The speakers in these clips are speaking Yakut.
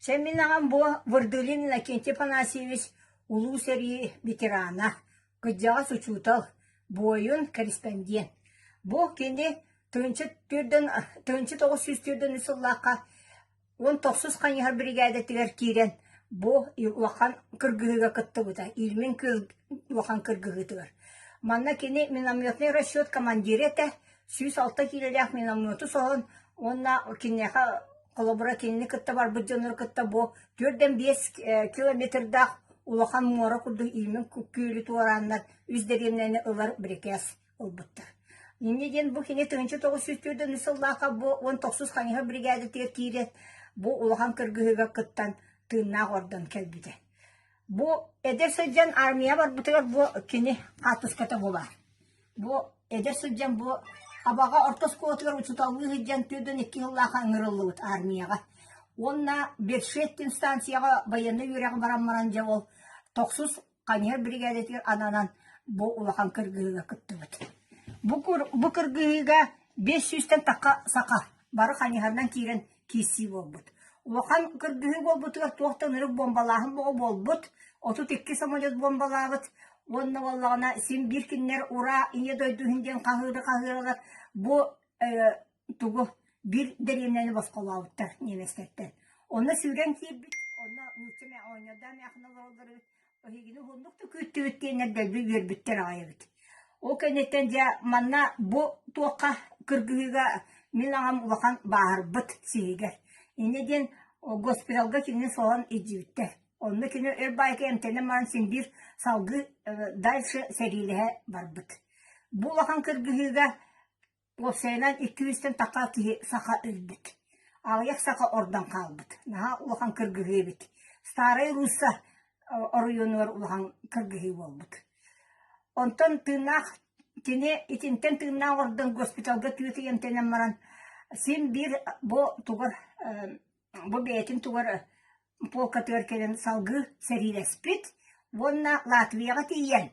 Чэ мин аҕам бу Вырдылин Иннокентий Афанасьевич Улуу сэрии ветерана, кырдьаҕас учуутал, буойун, кэриспэндиэн. Бу кини 1943 сыллаахха 19 хайыһар биригээдэтигэр киирэн бу улахан кыргыһыыга кыттыбыта, Ильмень күөл улахан кыргыһыытыгар. Манна кини минометный расчет командира этэ, 106 киилэлээх миномету соһон уонна киниэхэ холобура кинини кытта барбыт дьоннору кытта бу 4-5 километрдаах улахан муора курдук Ильмень күөлү туорааннар үс дэриэбинэни ылар бирикээс ылбыттар. Инньэ диэн бу кини 1943 сыллаахха бу 19 хайыһар бригадатыгар киирэн бу улахан кыргыһыыга кыттан тыыннаах ордон кэлбитэ. Бу эдэр сылдьан армия барбытыгар бу кини хаартыската бу баар. Бу эдэр сылдьан бу Абаҕа орто оскуолатыгар учууталлыы сылдьан 42 сыллаахха ыҥырыллыбыт армияҕа. Уонна Бершеттин станцияҕа байыаннай үөрэҕи баран баран дьэ ол тохсус хайыһар биригээдэтигэр ананан бу улахан кыргыһыыга кыттыбыт. Бу, бу кыргыһыыга 500-тэн тахха саха бары хайыһарынан киирэн киирсии буолбут. Улахан кыргыһыы буолбутугар туох да ынырык буомбалааһын бөҕө буолбут, 32 самолет буомбалаабыт уонна буоллаҕына син биир кинилэр ураа Ийэ дойду иһин диэн хаһыыры хаһыыралар бу тугу биир дэриэбинэни босхолообуттар немецтэртэн. Онно сүүрэн киирбит, онно нуучча оонньордоох эмээхсин олороллор эбит. Эһигини уһуннук да күүттүбүт диэннэр дэлби үөрбүттэр аҕай эбит. Ол кэнниттэн дьэ манна бу туохха кыргыһыыга мин аҕам улахан бааһырбыт сиһигэр. Инньэ диэн госпиталга кинини соһон илдьибиттэр. Онно кини өр баайка эмтэнэн баран син биир салгыы дальше сэриилэһэ барбыт. Бу улахан кыргыһыыга Уопсайынан икки-үстэн таха киһи саха өлбүт. Аҕыйах саха ордон хаалбыт. Наһаа улахан кыргыһыы эбит. Старай Русса оройуонугар улахан кыргыһыы буолбут. Онтон тыыннаах кини итинтэн тыыннаах ордон госпиталга түөрт ый эмтэнэн баран син биир бу тугар бу бэйэтин тугар полкатыгар кэлэн салгыы сэриилэспит уонна Латвияҕа тиийэн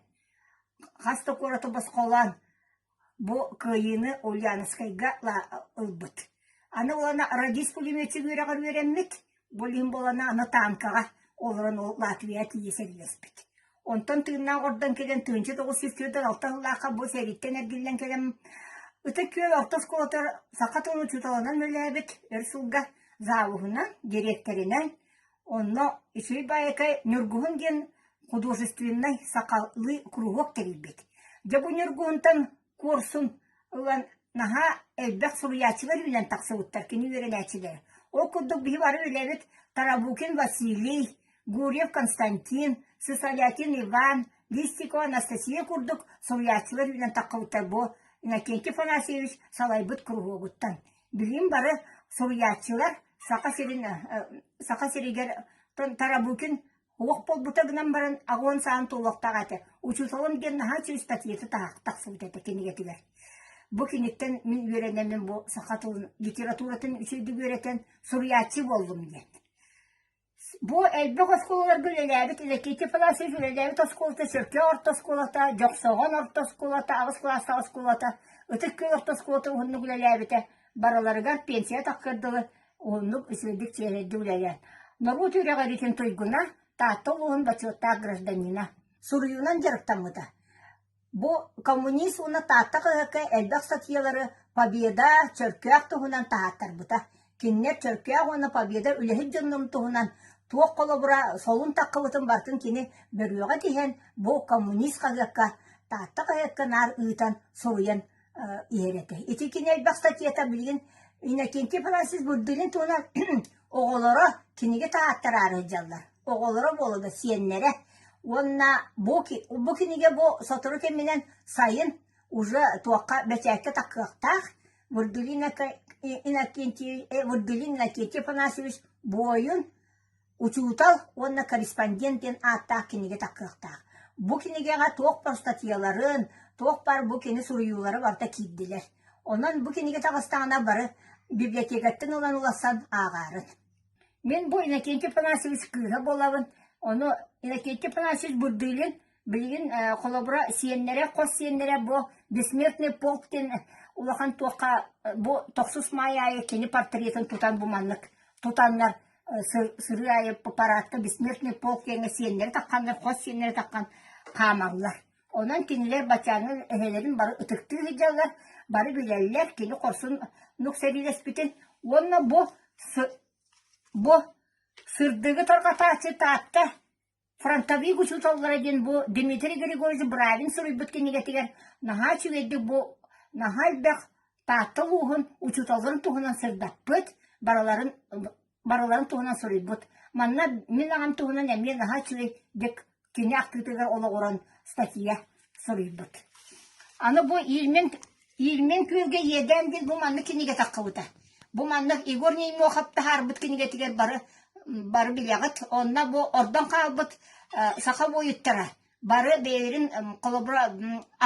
хас да куораты босхолоон Бу кыайыыны Ульяновскайга ылбыт. Аны уонна радист пулеметчик үөрэҕэр үөрэммит, бу иһин буолана аны танкаҕа олорон ол Латвияҕа тиийэ сэриилэспит. Онтон тыыннаах ордон кэлэн 1946 сыллаахха бу сэрииттэн эргиллэн кэлэн Ытык Күөл орто оскуолатыгар саха тылын учууталынан үлэлээбит өр сылга завуһунан, дириэктэринэн, онно үчүгэй баайыкай Ньургуһун диэн художественнай сахалыы куруһуок тэрийбит. Дьэ бу Ньургуһунтан куорсун ылан наһаа элбэх суруйааччылар үүнэн тахсыбыттар кини үөрэнээччилэрэ. Ол курдук биһи бары үлэбит Тарабукин Василий, Гурьев Константин, Сысолятин Иван, Листикова Анастасия курдук суруйааччылар үүнэн таххыбыттар бу Иннокентий Афанасьевич салайбыт куруһуогуттан. Билигин бары суруйааччылар Саха сирин Саха сиригэр Тарабукин Олох буолбута гынан баран аҕыан саан туолуохтаах этэ. Учууталым диэн наһаа үчүгэй статьята тахсыбыт этэ кинигэтигэр. Бу киниттэн мин үөрэнэммин бу саха тылын литературатын үчүгэйдик үөрэтэн суруйааччы буоллум диэн. Бу элбэх оскуолаларга үлэлээбит Иннокентий Афанасьевич үлэлээбит оскуолата Чөркөөх орто оскуолата, Дьохсоҕон орто оскуолата, аҕыс кылаастаах оскуолата, Ытык Күөл орто оскуолата уһуннук үлэлээбитэ. Барыларыгар пенсия тахсыар дылы уһуннук үчүгэйдик чиэһинэйдик үлэлээн. Норуот үөрэҕириитин туйгуна, Таатта улууһун бочуоттаах гражданина. Суруйуунан дьарыктаммыта. Бу «Коммунист уонна Таатта хаһыакка элбэх статьялары «Победа», «Чөркөөх» туһунан таһааттарбыта. Кинилэр Чөркөөх уонна Победа үлэһит дьоннорун туһунан туох холобура солун таххыбытын барытын кини бөрүөҕэ тиһэн, бу «Коммунист» хаһыакка, Таатта хаһыакка наар ыытан суруйан иһэр этэ. Ити кини элбэх статьята билигин Иннокентий Афанасьевич Бурдулин туһунан оҕолоро кинигэ таһааттараары сылдьаллар. Оҕолоро буолла сиэннэрэ. Уонна бу, бу кинигэ бу сотору кэминэн сайын уже туохха бэчээккэ таххыахтаах Бурдулин Иннокентий, Бурдулин Иннокентий Афанасьевич буойун Учуутал уонна корреспондент диэн ааттаах кинигэ таххыахтаах. Бу кинигэҕэ туох баар статьяларын, туох баар бу кини суруйуулара барыта киирдилэр. Онон бу кинигэ таҕыстаҕына бары библиотекаттан ылан уларсан ааҕаарын. Мин бу Иннокентий Афанасьевич кыыһа буолабын. Ону Иннокентий Афанасьевич Бурдылин билигин холобура сиэннэрэ, хос сиэннэрэ бу Бессмертный полк диэн улахан туохха бу тохсус маай аайы кини портретын тутан бу маннык тутаннар. сырыы аайы парадка Бессмертный полк диэҥҥэ сиэннэри тахханнар, хос сиэннэри таххан хаамаллар. Онон кинилэр баччааҥҥы эһэлэрин бары ытыктыы сылдьаллар, бары билэллэр кини хорсуннук сэриилэспитин уонна бу бу сырдыгы тарҕатааччы Таатта Фронтовик учууталлара диэн бу Дмитрий Григорьевич Бравин суруйбут кинигэтигэр наһаа үчүгэйдик бу наһаа элбэх Таатта улууһун учууталларын туһунан сырдаппыт, барыларын барыларын туһунан суруйбут. Манна мин аҕам туһунан эмиэ наһаа үчүгэйдик кини ахтыытыгар олоҕуран статья суруйбут. Аны бу Ильмин Ильмин күөлгэ иэдээн диэн бу маннык кинигэ таххыбыта. Бу маннык Егор Неймохов таһаарбыт кинигэтигэр бары бары билэҕит. Онно бу ордон хаалбыт саха буойуттара бары бэйэлэрин холобура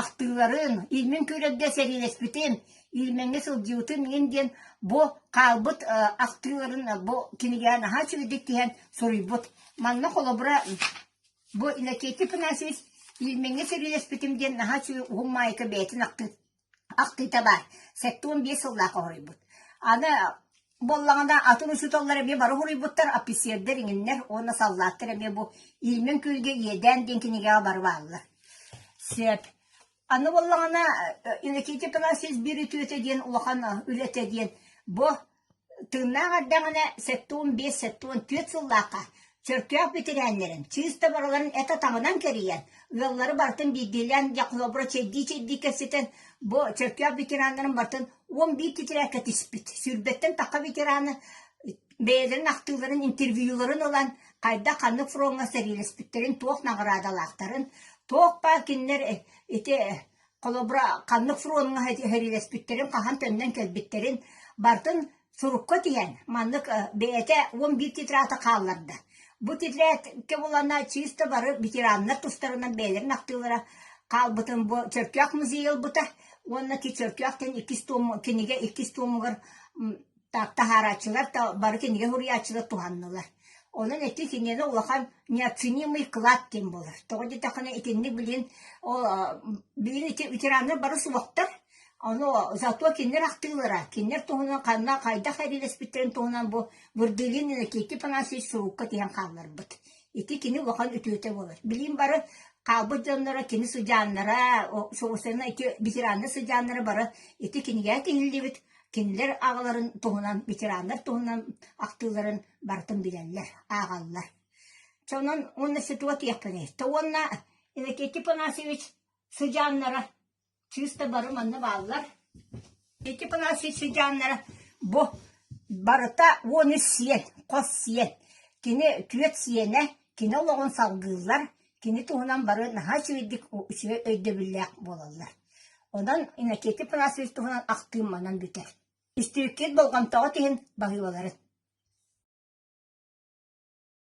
ахтыыларын, Ильмин күөлэргэ сэриилэспитин, Ильмеҥҥэ сылдьыбытын иҥин диэн бу хаалбыт ахтыыларын бу кинигэҕэ наһаа үчүгэйдик тиһэн суруйбут. Манна холобура бу Иннокентий Афанасьевич Ильмеҥҥэ сэриилэспитим диэн наһаа үчүгэй уһун маайка бэйэтин ахтыы ахтыыта баар. 75 сыллаах хоһуйбут. Аны буоллаҕына атын учууталлар эмиэ бары хоруйбуттар, офицердэр иҥиннэр уонна саллааттар эмиэ бу Ильмень күөлгэ иэдээн диэн кинигэҕэ бары бааллар. Сөп. Аны буоллаҕына Иннокентий Афанасьевич биир үтүөтэ диэн улахан үлэтэ диэн бу Тыыннаах эрдэҕинэ 75-74 сыллаахха Чөркөөх бэтэрээннэрин, чыыс да барыларын эт атаҕынан кэрийэн, ыаллары барытын биирдиилээн дьэ чэйдии-чэйдии кэпсэтэн, бу Чөркөөх ветераннарын барытын 11 титирээккэ тиспит. Сүүрбэттэн тахха ветераны бэйэлэрин ахтыыларын, интервьюларын ылан, хайдах ханнык фроҥҥа сэриилэспиттэрин, туох наҕараадалаахтарын, туох баар кинилэр ити Холобура, ханнык фроҥҥа сэриилэспиттэрин, хаһан төннөн кэлбиттэрин барытын сурукка тиһэн, маннык бэйэтэ 11 тетрадь хаалларда. Бу тетрадькэ булана чисто бары ветераннар тустарынан бэйэлэрин ахтыылара хаалбытын бу Чөркөөх музейа ылбыта уонна ити Чөркөөх диэн иккис том кинигэ иккис томугар таһаарааччылар бары кинигэ суруйааччылар туһаннылар. Онон ити киниэхэ улахан неоценимый вклад диэн буолар. Тоҕо диэтэххинэ итинник билигин ол билигин ити ветераннар бары суохтар. Ону зато кинилэр ахтыылара, кинилэр туһунан ханна хайдах сэриилэспиттэрин туһунан бу Вырдылин Иннокентий Афанасьевич сурукка тиһэн хаалларбыт. Ити кини улахан үтүөтэ буолар. Билигин бары хаалбыт дьонноро, кини сыдьааннара, ити ветераннар сыдьааннара бары ити кинигэҕэ тиһиллибит Кинилэр аҕаларын туһунан, ветераннар туһунан ахтыыларын барытын билэллэр, ааҕаллар. Чэ онон уонна ситуа тиэхпиний. То уонна Иннокентий Панасьевич сыдьааннара чыыста бары манна бааллар. Иннокентий Панасьевич сыдьааннара бу барыта 13 сиэн, хос сиэн. Кини түөрт сиэнэ, кини олоҕун салгыыллар, кини туһунан бары наһаа үчүгэйдик үчүгэй өйдөбүллээх буолаллар. Онон Иннокентий Афанасьевич туһунан ахтыым манан бүтэр. Истибиккит болҕомтоҕут иһин баһыыбаларын.